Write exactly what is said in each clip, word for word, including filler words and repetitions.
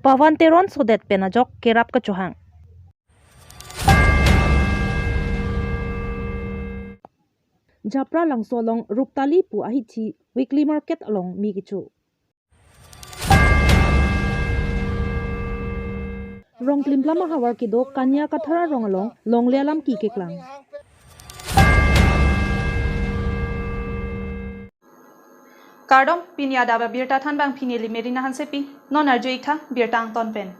Pawan Teron sodet pen ajok kerap kachohang. Japralangso along Ruptali pu ahithi weekly market along me kecho. Rongklimplama havar kedo Kanya Kathar arong along longle alam keklang. Kardom, pini adap abirta thanbang pini neli Merina Hansepi, non arju-ik tha birta angton pen.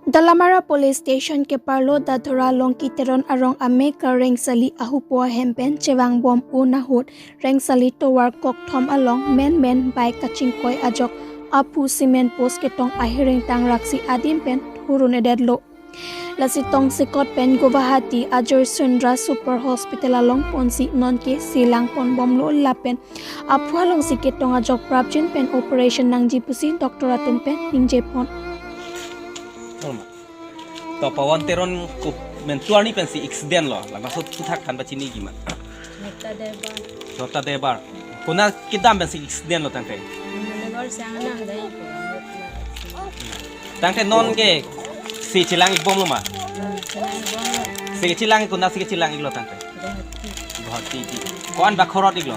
Dalamara Police Station keparlo Dadhora Longki Teron arong amekar Rengsali ahupo ahem pen chevangbom un ahut Rengsali tovar kokthom along menmen bike kachingkoi ajok aphu cement post ketong ahireng tangraksi adim pen thurun-edetlo. Lasi tongsekot pen Guwahati Ajor Sundra Super Hospital along ponsi nonke selang ponbomlo lapen aphu alongsi ketong ajok prapjin pen operation nangji pusi doctor atum pen ningjepon. Tolma. To Pawan Teron ko mentuarni pensi accident lo. Labangso puthak than pachiniji ma. Neta Debar. Neta Debar. Konat kedam pensi accident lo tangte. Mendengar siang nang dai ko. Tangte nonke si chelang-ikbomlo ma. Hmm, chelang-ikbomlo. Si chelang-ik konat si chelang-iklo tangte. Guwahati. Guwahati di. Ko-an bak khorot-iklo?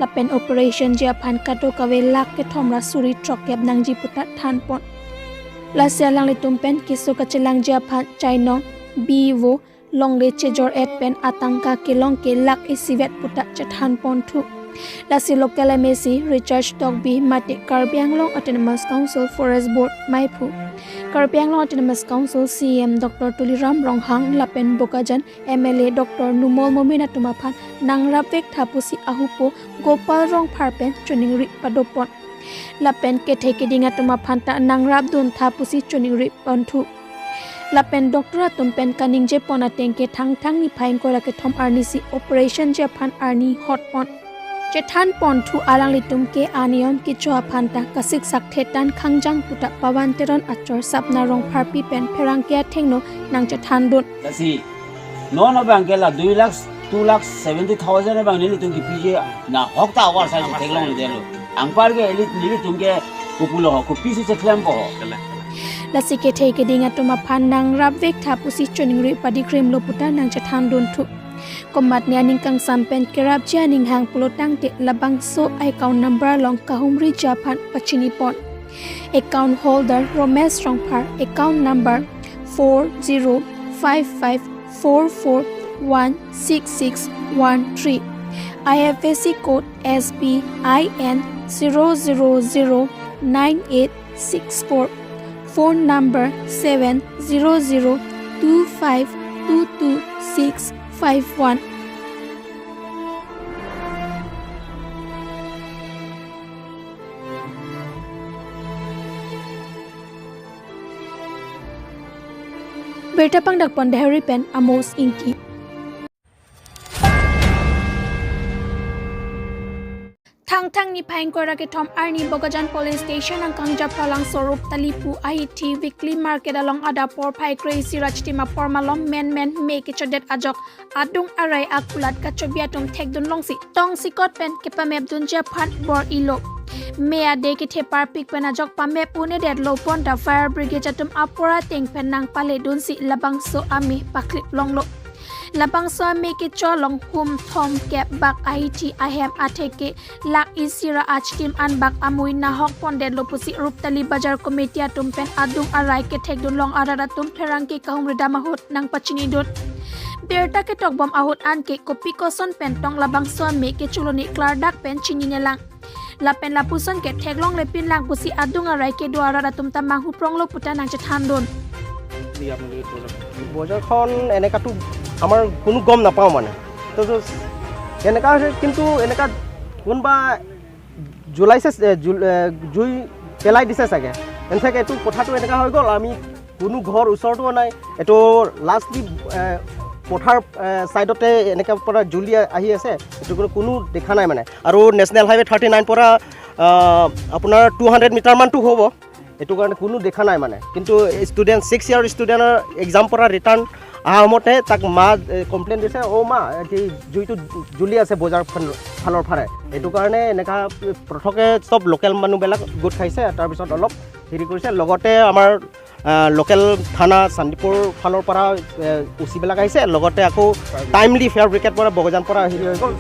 Lapen operation ji aphan kadokave lakh kethom ra suri throkkep nangji puta thanpon. Lasi alanglitum pen keso kachelangji aphan chainong bivo longle chejor-et pen atangka kelong ke lakh isivet puta chethanponthu. Lasi local M A C Richard Tokbi mate Karbi Anglong Autonomous Council Forest Board maiphu, Karbi Anglong Autonomous Council C E M Doctor Tuliram Ronghang lapen Bokajan M L A Doctor Numal Momin atum aphan nangrapvek tha pusi ahupo Gopal Rongphar pen choningri padopon. Lapen kethe keding atum aphan ta nangrapdun tha pusi choningri ponthu. Lapen doctor atum pen kaningjepon ateng ke Thangthang niphai ingkoi ra kethom arni si operation ji aphan arni hotpon. Chethanponthu alanglitum ke aniyom kecho aphan ta kasiksak thetan khangjang puta Pawan Teron achor Sapna Rongpharpi pen pherangke athengno nangchethandun. Lasi non abang ke la dui lakh, two lakh seventy thousand abang nelitum kepiji nahok ta avar sai theklongledetlo. Anparke eli nelitum ke kopulo ho, kopisi cheklempo ho. Lasi kethe keding atum aphan nangrapvek tha pusi choningri padikrimlo puta nangchethandunthu. Komatne aning kangsam pen kerapji aning hang pulo tangte labangso account number along kahumriji aphan pachinipon. Account holder Romesh Rongphar, account number four zero five five four four one six six one three. I F S C code S B I N zero zero zero nine eight six four. Phone number seven zero zero two five two two six five one. Birta pangdakpon Dhari pen Amos Ingti. Thangthang niphai ingkoi ra kethom arni Bokajan Police Station angkang Japralangso Ruptali pu ahithi weekly market along adap porphai kre-isi ra chitim apor malom menmen me kechodet ajok adung arai akulat kachobi atum thekdun longsi tongsekot pen kepamepdunji aphan bor-ilo. Me ade kethe parpik pen ajok pamep un-edetlo bonta fire brigade atum apor ateng pen nangpaledunsi labangso ame paklip longlo. Labangso ame kecho along hum thomkep bak ahithi ahem atheke lakh isi ra achitim an bak amui nahok pondetlo pusi Ruptali Bajar Committee atum pen adung arai kethekdun long arat atum pherangke kahumridam ahut nangpachinidun. Birta ketokbom ahut anke kopi koson pen tong labangso ame kecholoni klardak pen chininelang. Lapen lapuson ke theklonglepinlang pusi adung arai kedo arat atum ta manghupronglo puta nangchethandun. বজাৰখন এনেকাতো আমাৰ কোনো গম নাপাওঁ মানে। তো, তো, এনেকা হৈছে, কিন্তু এনেকা কোনোবা জ্বলাইছে, এ, জুল-, এ, জুই পেলাই দিছে চাগে। এন চাগে এইটো কথাটো এনেকা হৈ গ'ল। আমি কোনো ঘৰ ওচৰতো নাই, এইটো লাষ্টলি, এ, পথাৰ, এ, ছাইডতে এনেকা পৰা জ্বলি আ-, আহি আছে। এইটো কোনো, কোনো দেখা নাই মানে। আৰু নেশ্যনেল হাইৱে থাৰ্টি নাইন পৰা, আ, আপোনাৰ টু হাণ্ড্ৰেড মিটাৰমানটো হ'ব। এইটো কাৰণে কোনো দেখা নাই মানে। কিন্তু ষ্টুডেণ্ট, ছিক্স ইয়াৰ ষ্টুডেণ্টৰ এক্সাম পৰা ৰিটাৰ্ণ আহোমতে তাক মা, এ, কমপ্লেইন দিছে, "অ' মা, কি জুইটো জ্বলি আছে বজাৰ ফান-, ফালৰ ফালে।" এইটো কাৰণে এনেকা পৃথকে চব লোকেল মানুহবিলাক গোট খাইছে। তাৰপিছত অলপ হেৰি কৰিছে। লগতে আমাৰ, আ, লোকেল থানা চান্দিপুৰ ফালৰ পৰা, এ, অ' চিবিলাক আহিছে। লগতে আকৌ টাইমলি ফায়াৰ ব্ৰিগেড পৰা বগজান পৰা হেৰি হৈ গ'ল।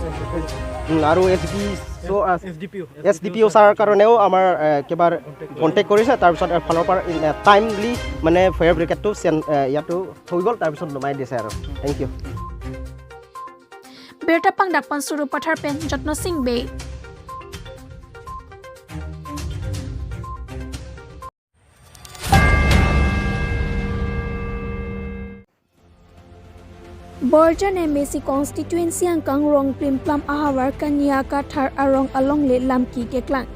উম, আৰু এছ ডি অ', আ, এছ ডি পি অ', এছ ডি পি অ' ছাৰৰ কাৰণেও আমাৰ, এ, একেবাৰে কণ্টেক্ট কৰিছে। তাৰপিছত এফালৰ পৰা, এ, টাইমলি মানে ফায়াৰ ব্ৰিগেডটো চেন-, এ, ইয়াতো হৈ গ'ল, তাৰপিছত নমাই দিছে আৰু। Thank you. Birta pangdak pon Sarupathar pen Jotno Sing Bey. Borjan M A C constituency angkang Rongplim Plam ahavar Kania Kathar arong alongle lamki keklang.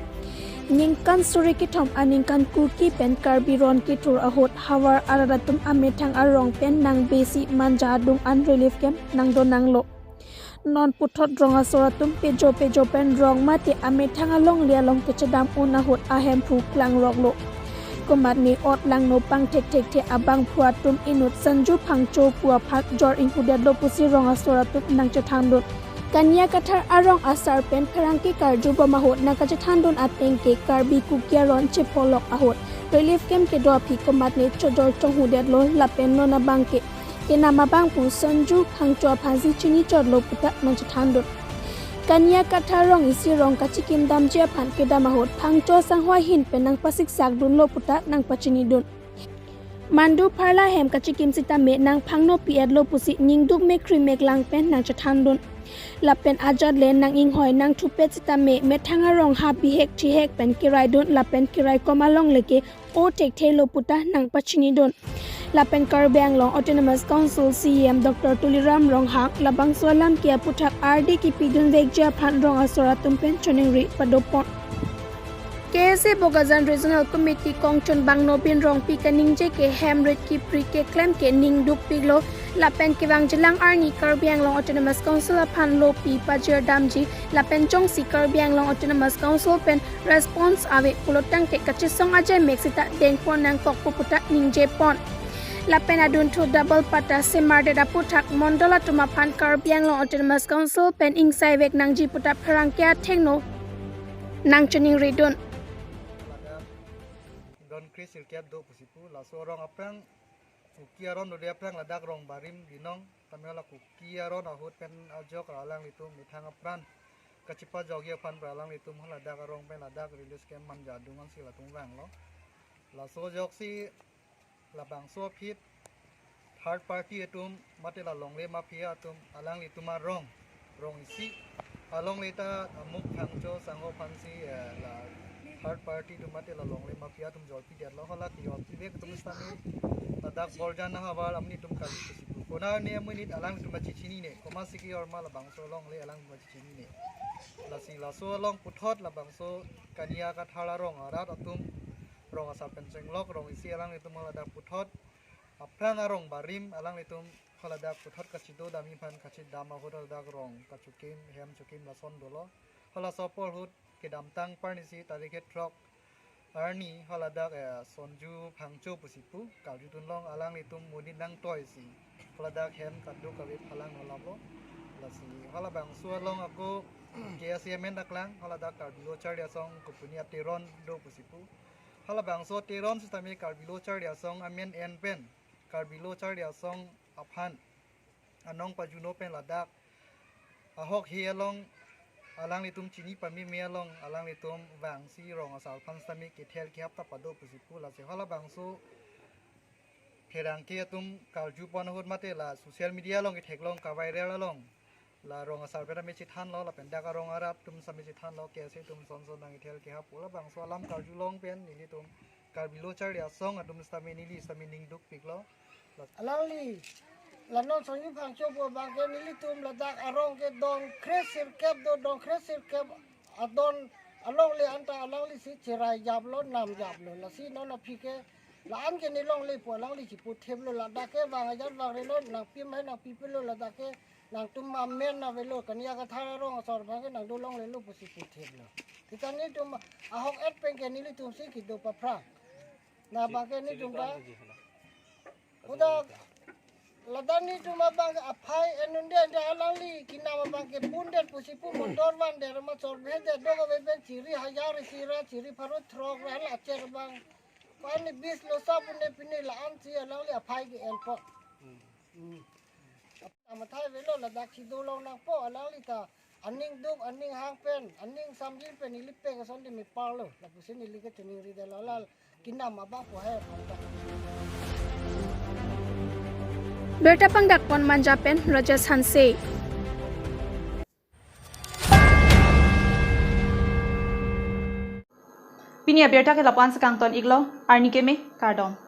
Ningkan suri kethom aningkan kurki pen Karbi ron kethur ahut havar arat atum amethang arong pen nang besi manja adung an relief camp nangdonanglo. Non puthot rong asor atum pejo pejo pen rong mate amethang alongle along kechedam un ahut ahemphu klangroklo. Komatne ot langno pangthek thekthe abangphu atum inut Sanju Phangcho pu aphan jor inghudetlo pusi rong asor atum nangchethandun. Kania Kathar arong asar pen pherangke karjubom ahut nangkachethandun ateng ke Karbi Kuki aron chepholok ahut relief camp kedo aphi komatne chojor chonghudetlo lapen non abang ke kenam abangphu Sanju Phangcho aphansi chinichotlo puta nangchethandun. Kania Kathar rong isi rong kachikim damji aphan kedam ahut Phangcho sangho ahin pen nangpasiksakdunlo puta nangpachinidun. Mandu pharla hem kachikim sitame nangphangno pi-etlo pusi ningduk mekri meklang pen nangchethandun. Lapen ajat le nang-inghoi nangthupet sitame methang arong ha bihek thihek pen keraidun lapen keraikom alongle ke o thekthelo puta nangpachinidun. Lapen Karbi Anglong Autonomous Council C E M Doctor Tuliram Ronghang labangso alam ke aputhak ardi kipidunvekji aphan rong asor atum pen choningri padopon. K S A Bokajan Regional Committee kongchunbang Nobin Rongpi kaningje ke hem rit kipri keklem ke ningdukpiklo lapen kevangjilang arni Karbi Anglong Autonomous Council aphan lopi pajirdamji lapen jongsi Karbi Anglong Autonomous Council pen response ave pulotangte kachesong ajaimek sita dengpon nangkokpo puta ningjepon. Lapen adunthu double patta semardet aputhak mondol atum aphan Karbi Anglong Autonomous Council pen ingsaivek nangji puta pherangke athengno nangchiningridun. Don Chris Ilkep do pusi pu, laso rong aphrang, Kuki aron dode aphrang ladak rong barim binong, tame hala Kuki aron ahut pen ajok ra alanglitum methang apran kachepajokji aphan pra alanglitum haladak arong pen ladak relief camp manja adung ansi latum vanglo. Laso ajoksi labangso aphi third party atum mate la longle mafia atum alanglitum arong, rong isi alongle ta Amuk Phangcho sangho aphansi, eh, la third party atum mate la longle mafia atum jolpidetlo, hala kejolpivek atum sitame ladak Borjan ahavar amonit atum kali pusi pu. Konat arni amonit alanglitum ta chechinine, komatsi ke-or ma labangso alongle alanglitum ta chechinine. Lasi laso along puthot labangso Kania Kathar arong arat atum rong asar pen chenglok rong isi alanglitum ladak puthot aphrang arong barim alanglitum haladak puthot kachedodamji aphan kachedam ahut haladak rong kachokim hem chokim lason dolo. Halaso apor ahut kedamtang parnisi tarik throk arni haladak, eh, Sonju Phangcho pusi pu karjudunlong alanglitum monit nangtoisi haladak hem kadokave phalang nolaplo. Lasi halabangso along ako K S A amen daklang haladak Karbi Lo Charli Asong kopuni ateron do pusi pu. Halabangso teron sitame Karbi Lo Charli Asong amen en pen Karbi Lo Charli Asong aphan anong pajuno pen ladak ahok he along alanglitum chini pameme along alanglitum vangsi rong asar aphan sitame kethel kehap ta pado pusi pu. Lasi halabangso pherangke atum karjupon ahut mate la social media along ketheklong kaviral along la rong asar pen tame chethanlo lapen dak arong arat atum sitame chethanlo, K S A atum sonson nang ithel kehap pu, labangso alam karjulong pen nelitum Karbi Lo Charli Asong atum sitame neli sitame ningdukpiklo. Alangli la non Sonju Phangcho pu abang ke nelitum ladak arong ke don kre sirkep do, don kre sirkep adon alongle anta alanglisi cherai japlo, nam japlo. Lasi non aphi ke la-an ke ne longle pu alangli chiputheplo, ladak ke vang ajat vangrelo, nangpim hai nangpipelo, ladak ke nangtum amen avelo, Kania Kathar arong asor abang ke nangdolonglelo pusi putheplo. Sita netum ahok et pen ke nelitumsi kedo paphrang. La abang ke netum ta udak Ladak netum abang aphai enunde ande alangli kinam abang ke pundet pusi pu mondor vandet ma chor bhedet dok ave pen chiri hajar isi ra chiri pharo throk ra la acher abang. Pani bis lo sa pune pine la-an si alangli aphai ke enpo. Hmm. Amathai avelo ladak si dolong nangpo alangli ta aning duk aning hang pen aning samjin pen ili pek ason di mepar lo lapusi neli ke chiningri det lo la kinam abang po he. Birta pangdakpon Manja pen Rajesh Hanse. Pini abirta ke lapu-an si kangton iklo, arni keme, kardom.